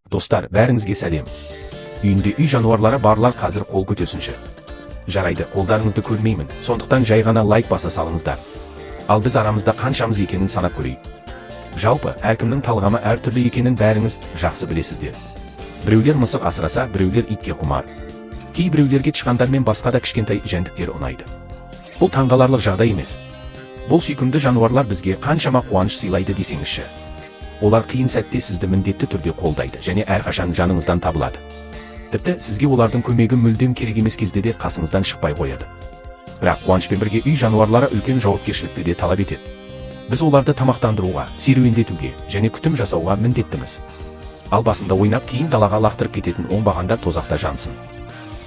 Достар, бәріңізге сәлем. Үйінде үй жануарлары барлар қазір қол көтерсінші. Жарайды, қолдарыңызды көрмеймін, сондықтан жай ғана лайк баса салыңыздар. Ал біз арамызда қаншамыз екенін санап көрейік. Жалпы, әркімнің талғамы әртүрлі екенін бәріңіз жақсы білесіздер. Біреулер мысық асыраса, біреулер итке құмар. Кейбіреулерге тышқандар мен басқа да кішкентай жәндіктер ұнайды. Бұл таңғаларлық жағдай емес. Бұл сүйкімді жануарлар бізге қаншама қуаныш сыйлайды десеңізші. Олар қиын сәтте сізді міндетті түрде қолдайды және әрқашан жаныңыздан табылады. Тіпті сізге олардың көмегі мүлдем керек емес кезде де қасыңыздан шықпай қояды. Бірақ қуанышпен бірге үй жануарлары үлкен жауапкершілікті де талап етеді. Біз оларды тамақтандыруға, серуендетуге және күтім жасауға міндеттіміз. Ал басында ойнап, кейін далаға лақтырып кететін оңбағандар тозақта жансын.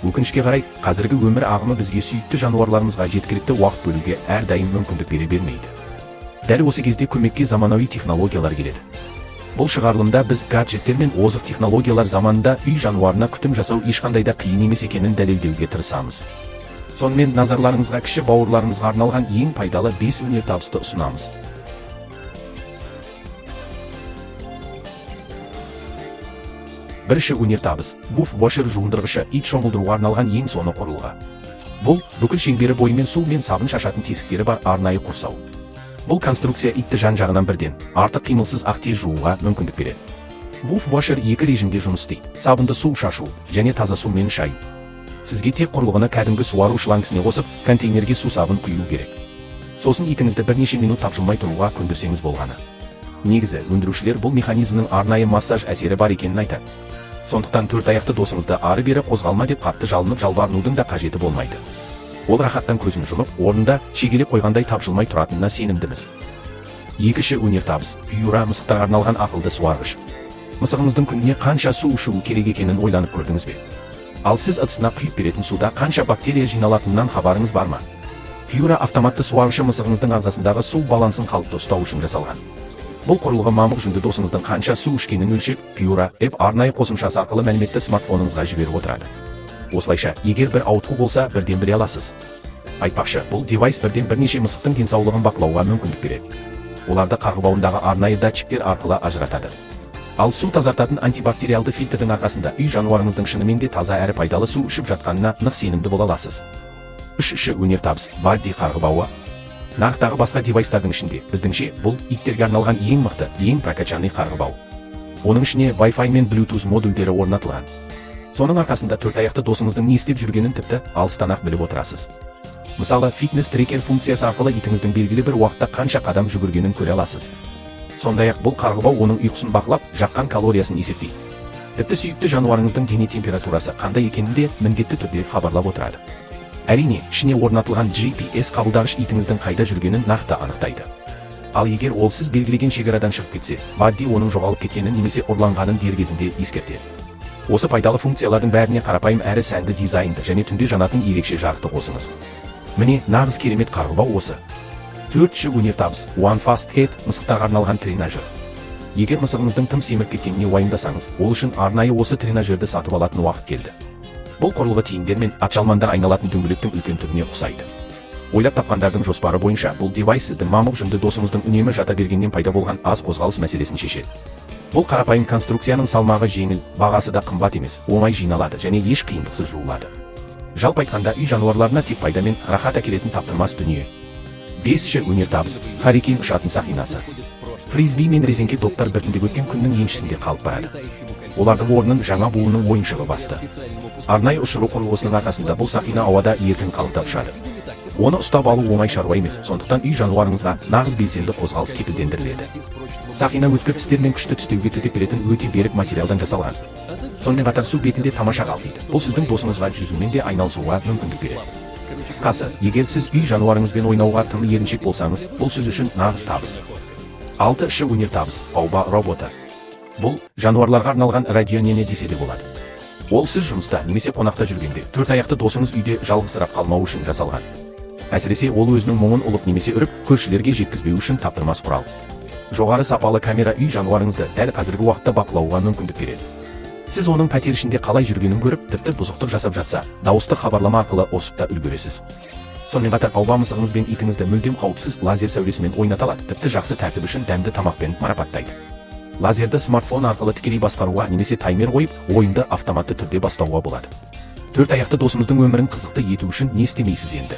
Өкінішке қарай, қазіргі өмір ағымы бізге сүйікті жануарларымызға жеткілікті уақыт бөлуге әрдайым мүмкіндік бере бермейді. Дәл осы кезде көмекке заманауи технологиялар келеді. Бұл шығарылымда біз гаджеттер мен озық технологиялар заманында үй жануарына күтім жасау ешқандай да қиын емес екенін дәлелдеуге тырысамыз. Сонымен, назарларыңызға кіші бауырларымызға арналған ең пайдалы 5 өнертабысты ұсынамыз. Бірінші өнертабыс – Woof Washer жуындырғышы, ит шомылдыруға арналған ең соны құрылғы. Бұл бүкіл шеңбері бойымен су мен сабын шашатын тесіктері бар арнайы құрсау. Бұл конструкция итті жан-жағынан бірден, артық қимылсыз ақ тез жууға мүмкіндік береді. Woof Washer екі режимде жұмыс істейді: сабынды су шашу және таза сумен шаю. Сізге тек құрылғыны кәдімгі суару шлангісіне қосып, контейнерге су сабын құю керек. Сосын итіңізді бірнеше минут тапжылмай тұруға көндірсеңіз болғаны. Негізі, өндірушілер бұл механизмнің арнайы массаж әсері бар екенін айтады. Сондықтан төрт аяқты досыңызды ары-бері қозғалма деп қатты жалынып жалбарынудың да қажеті болмайды. Ол рахаттан көзін жұмып, орнында шегелеп қойғандай тапжылмай тұратынына сенімдіміз. Екінші өнертабыс – Пьюра мысықтарға арналған ақылды суарғыш. Мысығыңыздың күніне қанша су ішуі керек екенін ойланып көрдіңіз бе? Ал сіз ыдысына құйып беретін суда қанша бактерия жиналатынынан хабарыңыз бар ма? Пьюра автоматты суарғышы мысығыңыздың ағзасындағы су балансын қалыпты ұстау үшін жасалған. Бұл құрылғы мамық жүнді досыңыздың қанша су ішкенін өлшеп, Пьюра App арнайы қосымшасы арқылы мәліметті смартфоныңызға жіберіп отырады. Осылайша, егер бір ауытқу болса, бірден біле аласыз. Айтпақшы, бұл девайс бірден бірнеше мысықтың денсаулығын бақылауға мүмкіндік береді. Оларды қарғыбауындағы арнайы датчиктер арқылы ажыратады. Ал су тазартатын антибактериалды фильтрдің арқасында үй жануарыңыздың шынымен де таза әрі пайдалы су ішіп жатқанына нық сенімді бола аласыз. Үшінші өнертабыс – Бадди қарғыбауы. Нарықтағы басқа девайстардың ішінде, біздіңше, бұл иттерге арналған ең мықты, ең прокачанный қарғыбау. Оның ішіне Wi-Fi мен Bluetooth модульдері орнатылған. Соның арқасында төрт аяқты досыңыздың не істеп жүргенін тіпті алыстан-ақ біліп отырасыз. Мысалы, фитнес трекер функциясы арқылы итіңіздің белгілі бір уақытта қанша қадам жүгіргенін көре аласыз. Сондай-ақ бұл қарғыбау оның ұйқысын бақылап, жаққан калориясын есептейді. Тіпті сүйікті жануарыңыздың дене температурасы қандай екенін де міндетті түрде хабарлап отырады. Әрине, ішіне орнатылған GPS қабылдағыш итіңіздің қайда жүргенін нақты анықтайды. Ал егер ол сіз белгілеген шекарадан шығып кетсе, Бадди оның жоғалып кеткенін немесе ұрланғанын дер кезінде ескертеді. Осы пайдалы функциялардың бәріне қарапайым әрі сәнді дизайнды және түнде жанатын ерекше жарықты қосыңыз. Міне, нағыз керемет қарғыбау осы. Төртінші өнертабыс – One Fast Head мысықтарға арналған тренажер. Егер мысығыңыздың тым семіріп кеткеніне уайымдасаңыз, ол үшін арнайы осы тренажерді сатып алатын уақыт келді. Бұл құрылғы тиіндер мен атжалмандар айналатын дөңгелектің үлкен түріне ұқсайды. Ойлап тапқандардың жоспары бойынша бұл девайс сіздің мамық жүнді досыңыздың үнемі жата бергеннен пайда болған аз қозғалыс мәселесін шешеді. Бұл қарапайым конструкцияның салмағы жеңіл, бағасы да қымбат емес, оңай жиналады және еш қиындықсыз жуылады. Жалпы айтқанда, үй жануарларына тек пайда мен рахат әкелетін таптырмас дүние. Бесінші өнертабыс – Харикейн ұшатын сақинасы. Фрисби мен резеңке доптар біртіндеп өткен күннің еншісінде қалып барады. Олардың орнын жаңа буынның ойыншығы басты. Арнайы ұшыру құрылғысының арқасында бұл сақина ауада еркін қалықтап ұшады. Оны ұстап алу оңай шаруа емес, сондықтан үй жануарыңызға нағыз белсенді қозғалыс кепілдендіріледі. Сақина өткір тістер мен күшті тістеуге төтеп беретін өте берік материалдан жасалған. Сонымен қатар су бетінде тамаша қалқиды. Бұл сіздің досыңызға жүзумен де айналысуға мүмкіндік береді. Қысқасы, егер сіз үй жануарыңызбен ойнауға тым еріншек болсаңыз, бұл сіз үшін нағыз табыс. Алтыншы өнертабыс – Пауба роботы. Бұл жануарларға арналған радионяня десе де болады. Ол сіз жұмыста немесе қонақта жүргенде төрт аяқты досыңыз үйде жалғызсырап қалмау үшін жасалған. Әсіресе ол өзінің мұңын ұлып немесе үріп, көршілерге жеткізбеу үшін таптырмас құрал. Жоғары сапалы камера үй жануарыңызды дәл қазіргі уақытта бақылауға мүмкіндік береді. Сіз оның пәтер ішінде қалай жүргенін көріп, тіпті бұзықтық жасап жатса, дауысты хабарлама арқылы ұрсып та үлгересіз. Сонымен қатар Пауба мысығыңыз бен итіңізді мүлдем қауіпсіз лазер сәулесімен ойната алады, тіпті жақсы тәртіп үшін дәмді тамақпен марапаттайды. Лазерді смартфон арқылы тікелей басқаруға немесе таймер қойып, ойынды автоматты түрде бастауға болады. Төрт аяқты досымыздың өмірін қызықты ету үшін не істемейсіз енді?